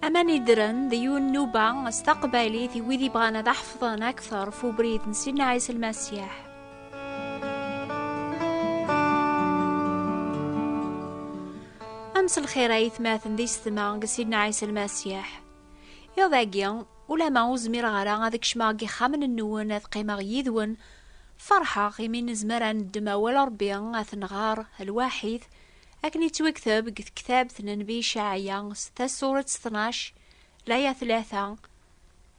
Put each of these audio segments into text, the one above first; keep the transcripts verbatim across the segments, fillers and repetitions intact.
Aman iddren d yiwen n nnuba s taqbaylit i wid ibɣan ad ḥefḍen akter f ubrid n Sidna Ɛisa Lmasiḥ. Am s lxir ay atmaten d isetma deg Sidna Ɛisa Lmasiḥ. Iḍ-agi, ulama ur zmireɣ ara ad kecmeɣ deg yixxamen-nwen ad qqimeɣ yid-wen, ferḥeɣ imi nezmer ad neddem awal Ṛebbi ad t-nɣer lwaḥid, akken yettwakteb deg tektabt n Nnbi Icɛaya s tasuret tnac, laya tlata,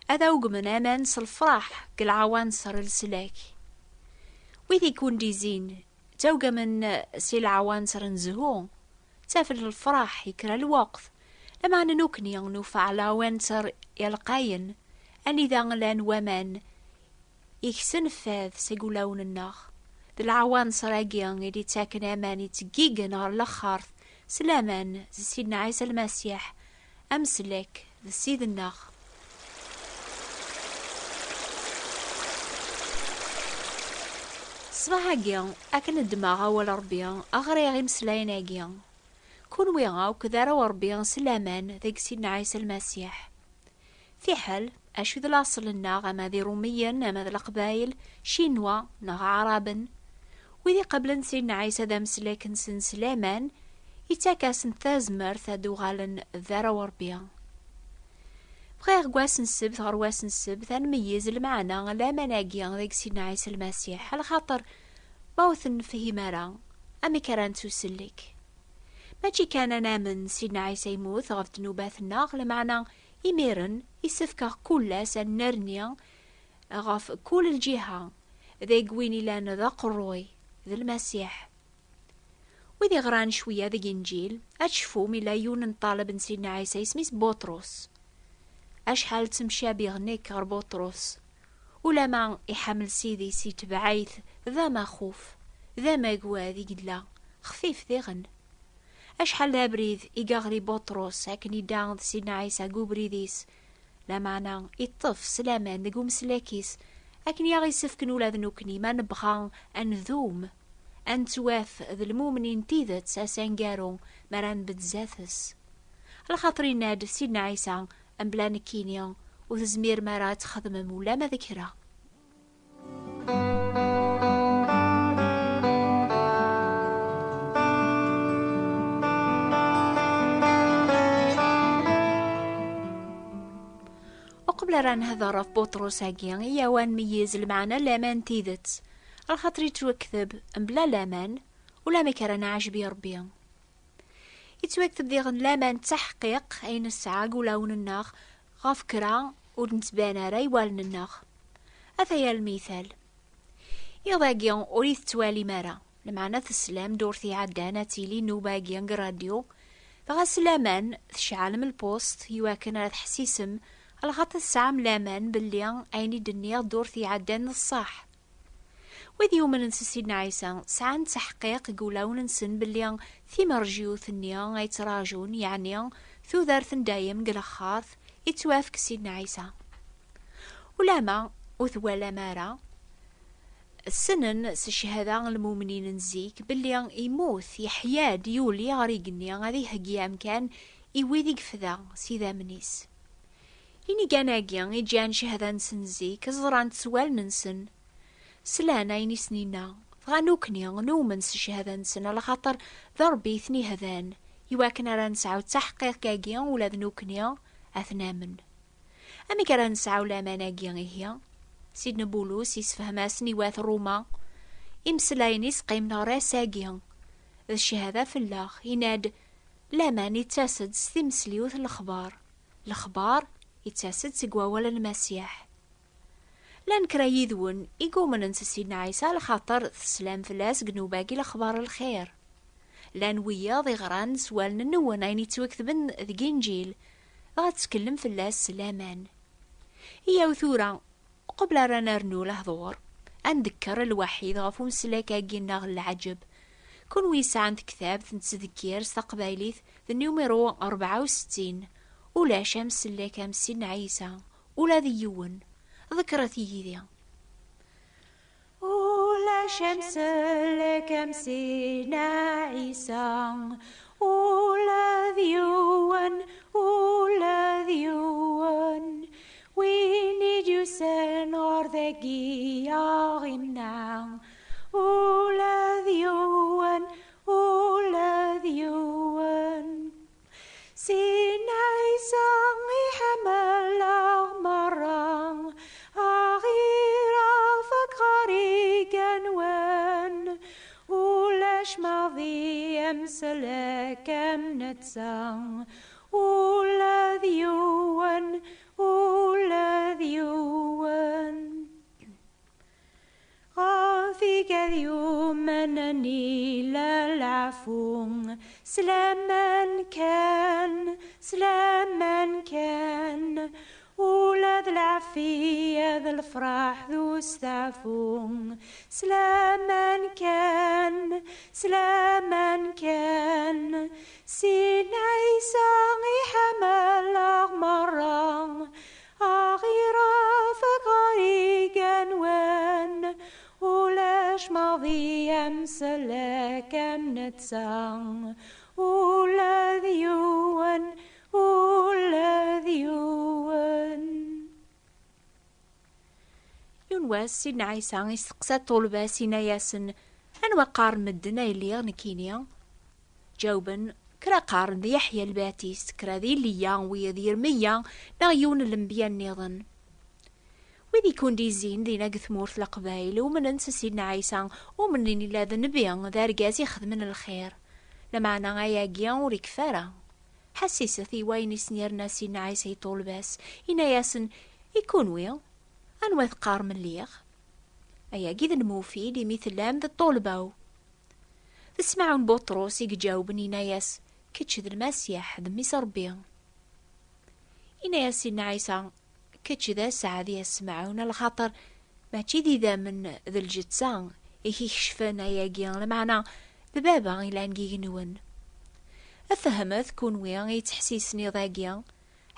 ad awgmen aman s lefraḥ deg lɛawanser n leslak. Wid i kun-d-izin, ttawgamen si lɛawanser n zzhu, ttafen lefraḥ i kra lweqt, lameɛna nukni nufa lɛawanser yelqayen, anida llan waman iksen fad seg ulawen-nneɣ. D lɛawanser-agi i d-ittaken aman itteggigen ɣer lexxart s laman d Sidna Ɛisa Lmasiḥ, ameslak d Ssid-nneɣ. Ṣṣbeḥ-agi, akken ddmeɣ awal Ṛebbi, ɣriɣ imeslayen-agi. Kunwi akk d arraw Ṛebbi s laman deg Sidna Ɛisa Lmasiḥ. Fiḥel, acu d laṣel-nneɣ, ama d Iṛumiyen, ama d Leqbayel, Cinwa, neɣ Aɛraben, wid iqablen Sidna Ɛisa d ameslak-nsen s laman, ittak-asen tazmert ad uɣalen d arraw Ṛebbi. Bɣiɣ deg wass n ssebt ɣer wass n ssebt ad nmeyyez lmeɛna n laman-agi deg Sidna Ɛisa Lmasiḥ, lxaṭer ma ur ten-nefhim ara, amek ara nettusellek? Mačči kan ad namen Sidna Ɛisa yemmut ɣef ddnubat-nneɣ, lameɛna imiren isefk-aɣ kul ass ad nerni ɣef kul lǧiha, deg win ilan d aqerruy, d Lmasiḥ. Wid iɣran cwiya deg Inǧil, ad tecfum ila yiwen n ṭṭaleb n Sidna Ɛisa isem-is Buṭrus. Acḥal ttemcabiɣ nekk ɣer Buṭrus. Ulama iḥemmel Sidi-s, itbeɛ-it d amaxuf, d amagwad i yella, xfif diɣen. Acḥal d abrid i yeɣli Buṭrus akken idda d Sidna Ɛisa deg ubrid-is, lameɛna iṭṭef s laman deg umeslak-is, akken i aɣ-isefken ula d nekkni ma nebɣa ad ndum, ad nettwaf d lmumnin n tidet ass aneggaru mi ara nbedd zdat-s. Lxaṭer yenna-d Sidna Ɛisa, mebla nekkini ur tezmirem ara ad txedmem ulamma d kra. Uqbel ara nhedder ɣef Buṭrus-agi, iyyaw ad nmeyyez lmeɛna n laman n tidet, lxaṭer yettwakteb mebla laman, ulamek ara nɛejb i Ṛebbi. Yettwakteb diɣen laman d taḥqiq ay nesɛa deg ulawen-nneɣ ɣef kra ur d-nettban ara i wallen-nneɣ. Ataya lmital. Iḍ-agi ur i-tettwalim ara, lameɛna teslam-d ur t-iɛeddan ad tili nnuba-agi deg ṛṛadyu, dɣa s laman tceɛlem lpust iwakken ara tḥessisem, lxaṭer tesɛam laman belli ayen i d-nniɣ ddurt iɛeddan d ṣṣeḥ. Wid yumnen s Sidna Ɛisa sɛan ttaḥqiq deg wulawen-nsen belli timerjiyut-nni ay ttrajun, yeɛni tudert n dayem deg lexxart, i ttwafk Sidna Ɛisa. Ulama ur twalam ara, ssnen s cchada n lmumnin n zik belli immut, yeḥya-d, yuli ɣer igenni ad iheggi amkan i wid i yefda s idammen-is. Inigan-agi i ǧǧan cchada-nsen zik, ẓran-t s wallen-nsen. Slan ayen i sen-inna, dɣa nukni numen s cchada-nsen, alaxaṭer d Ṛebbi i ten-ihdan, iwakken ara nesɛu ttaḥqiq-agi ula d nukni ad t-namen. Amek ara nesɛu laman-agi ihi? Sidna Bulus isefhem-asen i wat Ṛuma, imeslayen-is qqimen ɣer ass-agi, d cchada fell-aɣ, yenna-d, laman ittas-d s timesliwt n lexbar, lexbar ittas-d seg wawal n Lmasiḥ. Llan kra yid-wen i yumnen s Sidna Ɛisa lxaṭer teslam fell-as deg nnuba-agi lexbar n lxir. Llan wiyaḍ iɣran s wallen-nwen ayen yettwaketben deg Inǧil, dɣa tettkellem fell-as s laman. Iyyaw tura, uqbel ara nernu lehdur, ad ndekker lwaḥid ɣef umeslak-agi-nneɣ n leɛǧeb. Kunwi yesɛan tektabt n ttdekkir s taqbaylit d numiru rebɛa u settin, ulac amsellek am Sidna Ɛisa, ula d yiwen. Ḍekkret yid-i. Ulac amsellek am Sidna Ɛisa, ula d yiwen, ula d Agi aɣ-imneɛ ula d yiwen, ula d yiwen. Sidna Ɛisa iḥemmel-aɣ merra, aɣ-irafeg ɣer igenwan. Ulac maḍi amsellek am netta, ula d yiwen, ula d yiwen. Ɣef igad yumnen ila lɛafu, s laman kan, s laman kan. Ula d lɛafiya d lefraḥ d usteɛfu, s laman kan, s laman kan. Sidna Ɛisa iḥemmel-aɣ merra, aɣ-irafeg ɣer igenwan. Ulac maḍi amsellek am netta, ula d yiwen, ula d yiwen. Yiwen wass, Sidna Ɛisa isteqsa ṭṭulba-s, inna-yasen: "Anwa qqaren medden ay lliɣ nekkini?" Ǧawben: "Kra qqaren d Yeḥya Lbatist, kra d Iliya, wiyaḍ d Yermiya, neɣ yiwen n lenbiya nniḍen." Wid i kun-d-izzin dinna deg tmurt n Leqbayel, umnen s Sidna Ɛisa, umnen illa d nnbi, d argaz ixedmen lxir. Lameɛna ayagi ur ikfi ara. Ḥassiset i wayen i sen-yerna Sidna Ɛisa i ṭṭulba-s, inna-yasen: "I kunwi, anwa teqqarem lliɣ?" Ayagi d lmufid imi tellam d ṭṭulba-w. D Smaɛun Buṭrus i iǧawben, inna-yas: "Kečč d Lmasiḥ, d Mmi-s Ṛebbi." Inna-yas Sidna Ɛisa: "Kečč d aseɛdi a Smaɛun, lxaṭer mačči d idammen d lǧetta i k-ikecfen ayagi, lameɛna d Baba ilan deg igenwen. Fehmet kunwi i yettḥessisen iḍ-agi,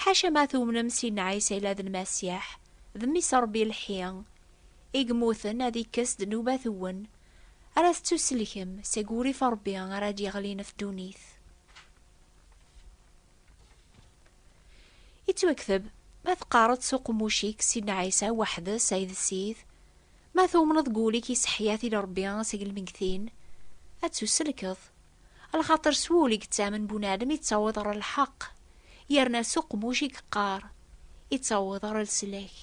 ḥaca ma tumnem Sidna Ɛisa ila d Lmasiḥ, d Mmi-s Ṛebbi lḥi, i yemmuten ad ikkes ddnubat-nwen, ara tettuselkem seg urrif n Ṛebbi ara d-yeɣlin ɣef ddunit." Ittwakteb: "Ma teqqareḍ s uqemmuc-ik Sidna Ɛisa weḥd-s ay d Ssid, ma tumneḍ deg wul-ik iseḥḥi-t-id Ṛebbi seg lmegtin, ad tuselkeḍ. Lxaṭer s wul i yettamen bunadem ittaweḍ ɣer lḥeqq, yerna s uqemmuc i yeqqar, ittaweḍ ɣer leslak."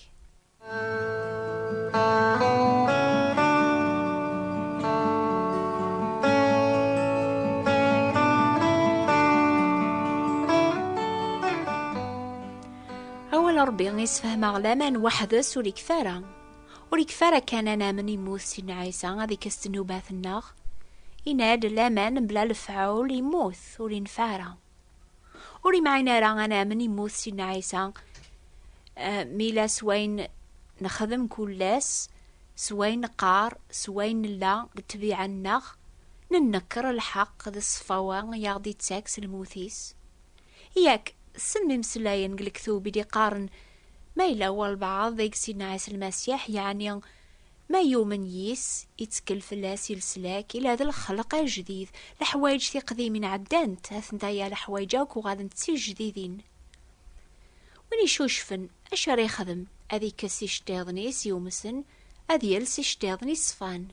Awal Ṛebbi isefhem-aɣ laman weḥd-s ur ikfi ara. Ur ikfi ara kan ad namen immut Sidna Ɛisa ad ikkes ddnubat-nneɣ. Inna-d laman mebla lefɛul immut, ur infa ara. Ur imɛin ara ad namen immut Sidna Ɛisa, eh, mi la s wayen nexdem kul ass, s wayen neqqar, s wayen nella deg ṭṭbiɛa-nneɣ, nennekker lḥeqq d ṣṣfawa i aɣ-d-ittak s lmut-is. Yak, tessnem imeslayen deg lektub i d-iqqaren: "Ma yella walbeɛḍ deg Sidna Ɛisa Lmasiḥ, yeɛni ma yumen yis, ittkel fell-as i leslak, ila d lxelq ajdid, leḥwayeǧ tiqdimin ɛeddant, atenta ya leḥwayeǧ akk uɣalent d tijdidin." Win icucfen, acu ara yexdem? Ad ikkes iceṭṭiḍen-is yumsen, ad yels iceṭṭiḍen iṣfan.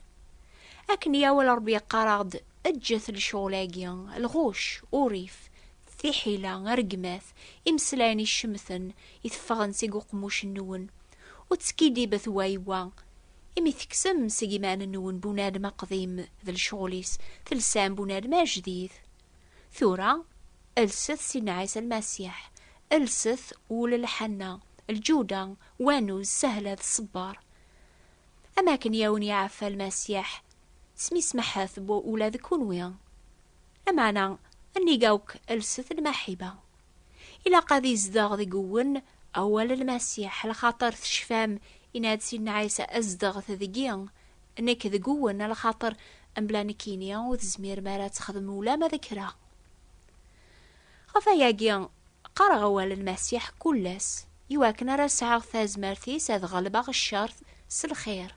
Akken i awal Ṛebbi yeqqar-aɣ-d: "Eǧǧet lecɣel-agi, lɣuc, urrif, tiḥila, rregmat, imeslayen icemten, iteffɣen seg uqemmuc-nwen. Ur teskidibet wa i wa, imi tekksem seg iman-nwen bunadem aqdim d lecɣel-is, telsam bunadem ajdid. Tura, lset Sidna Ɛisa Lmasiḥ, lset ul lḥanna, lǧuda, wanuz, sahla d ṣṣber. Am akken i awen-iɛeffa Lmasiḥ, smismeḥet ula d kunwi. Lameɛna, nnig akk, lset lmaḥiba." Ilaq ad izdeɣ deg-wen awal n Lmasiḥ, lxaṭer tecfam, inna-d Sidna Ɛisa: "Zedɣet deg-i, nekk deg-wen, lxaṭer mebla nekkini ur tezmirem ara ad texdem ula ma d kra." Ɣef ayagi, qqareɣ awal n Lmasiḥ kul ass, iwakken ara sɛeɣ tazmert-is ad ɣelbeɣ ccer s lxir.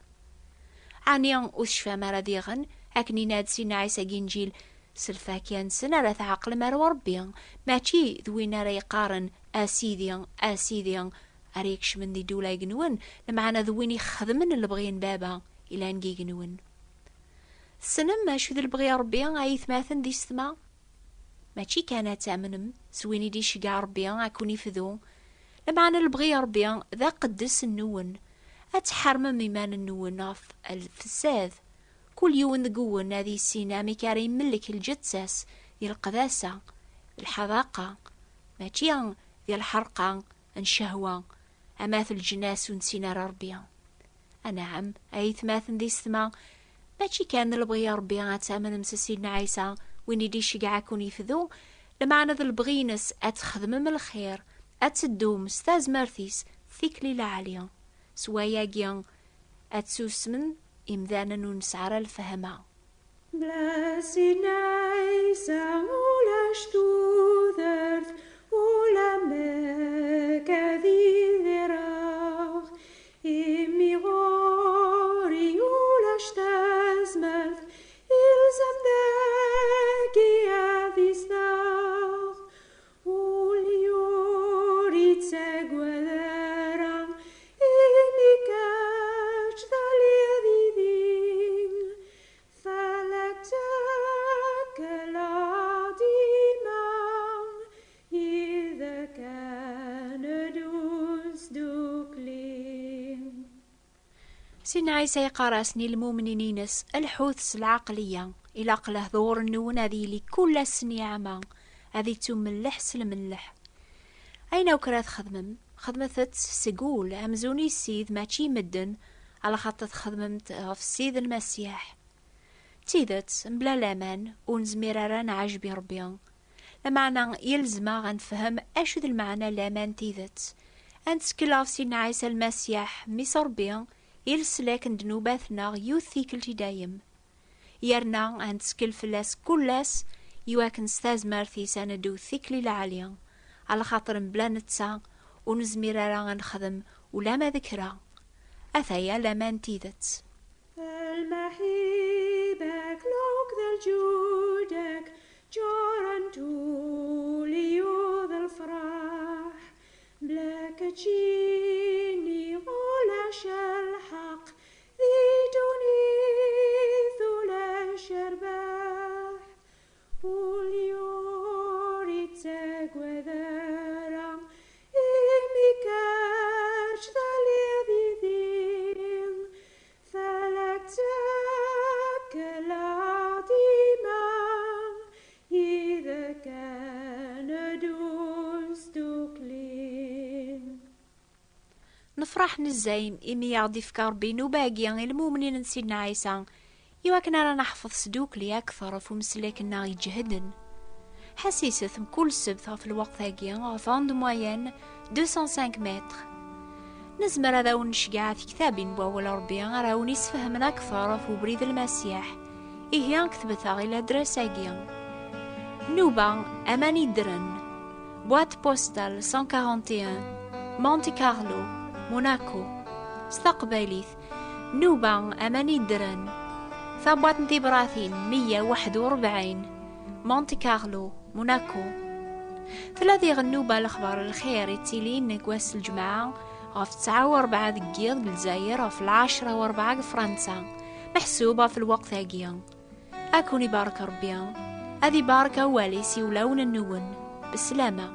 Ɛni ur tecfam ara diɣen, akken inna-d Sidna Ɛisa deg Inǧil: "S lfakya-nsen ara tɛeqlem ar Ṛebbi, mačči d win ara yeqqaren: 'A Sidi, a Sidi,' ara ikecmen di ddula igenwen, lameɛna d win ixedmen lebɣi n Baba ilan deg igenwen. Tessnem acu d lebɣi n Ṛebbi, ay atmaten d yessetma? Mačči kan ad tamnem s win i d-iceggeɛ Ṛebbi ad ken-ifdu, lameɛna lebɣi n Ṛebbi d aqeddes-nwen, ad tḥermem iman-nwen ɣef lfessad. Kul yiwen deg-wen ad yissin amek ara imellek lǧetta-s di leqdasa, d lḥadaqa, mačči di lḥerqa n ccehwa, ama d leǧnas ur nessin ara Ṛebbi. Anɛam, ay atmaten d yessetma, mačči kan d lebɣi n Ṛebbi ad tamnem s Sidna Ɛisa, win i d-iceggeɛ ad ken-ifdu, lameɛna d lebɣi-ines ad txedmem lxir, ad teddum s tazmert-is tikli lɛali. S wayagi, ad susmen imdanen ur nesɛi ara lfehma. Bla Sidna Ɛisa ulac tudert, ulamek ad idireɣ. Imi ɣur-i ulac tazmert, ilzem dagi ad izdeɣ. Ul ur ittagad ara, imi kečč telliḍ yid-i. Fell-ak ttakleɣ dima, yid-k ad neddu sdukli. Sidna Ɛisa yeqqar-asen i lmumnin-ines: "Lḥut s lɛaqliya, ilaq lehdur-nwen ad yili kul ass nniɛma, ad ittumelleḥ s lmelleḥ." Ayen akk ara txedmem, xedmet-t seg wul, amzun i Ssid, mačči i medden, alaxaṭer txedmem-t ɣef Ssid Lmasiḥ. D tidet, mebla laman, ur nezmir ara ad nɛajeb i Ṛebbi. Lameɛna, yelzem-aɣ ad nefhem acu d lmeɛna n laman n tidet. Ad nettkel ɣef Sidna Ɛisa Lmasiḥ, Mmi-s n Ṛebbi, i leslak n ddnubat-nneɣ yiwet tikkelt i dayem. Yerna ad nettkel fell-as kul ass, iwakken s tazmert-is ad neddu tikli lɛali, alaxaṭer mebla netta ur nezmir ara ad nexdem ulama d kra. Ataya laman n tidet. Lmaḥiba-k akked lǧud-ak ǧǧuren-t ul-iw d lefraḥ. Bla keččini ulac lḥeqq, di ddunit ulac rrbeḥ. Ul-iw ur ittagad ara, imi kečč telliḍ yid-i. Fell-ak ttakleɣ dima, yid-k ad neddu sdukli. Nefṛeḥ nezzay imi i aɣ-d-ifka Ṛebbi nnuba-agi i lmumnin n Sidna Ɛisa, iwakken ara neḥfeḍ sdukli akteṛ ɣef umeslak-nneɣ iǧehden. Ḥassiset mkul ssebt ɣef lweqt-agi ɣef onde moyenne deux cent cinq mètres. Nezmer ad awen-nceggeɛ tiktabin n wawal Ṛebbi ara awen-isfehmen akteṛ ɣef ubrid n Lmasiḥ. Ihi, ketbet-aɣ i ladres-agi. Nnuba, aman iddren, boîte postale cent quarante et un, Monte Carlo, Monaco. S taqbaylit, nnuba, aman iddren, tabwaṭ n tibratin meyya u waḥed u rebɛin, Monte Carlo, Monaco. Tella diɣ nnuba Lexbar n Lxir ittilin deg wass n Lǧemɛa ɣef tesɛa u rebɛa deg yiḍ deg Lezzayer, ɣef lɛecṛa u rebɛa deg Fransa, meḥsub ɣef lweqt-agi. Ad ken-ibarek Ṛebbi, ad ibarek awal-is i wulawen-nwen. Beslama.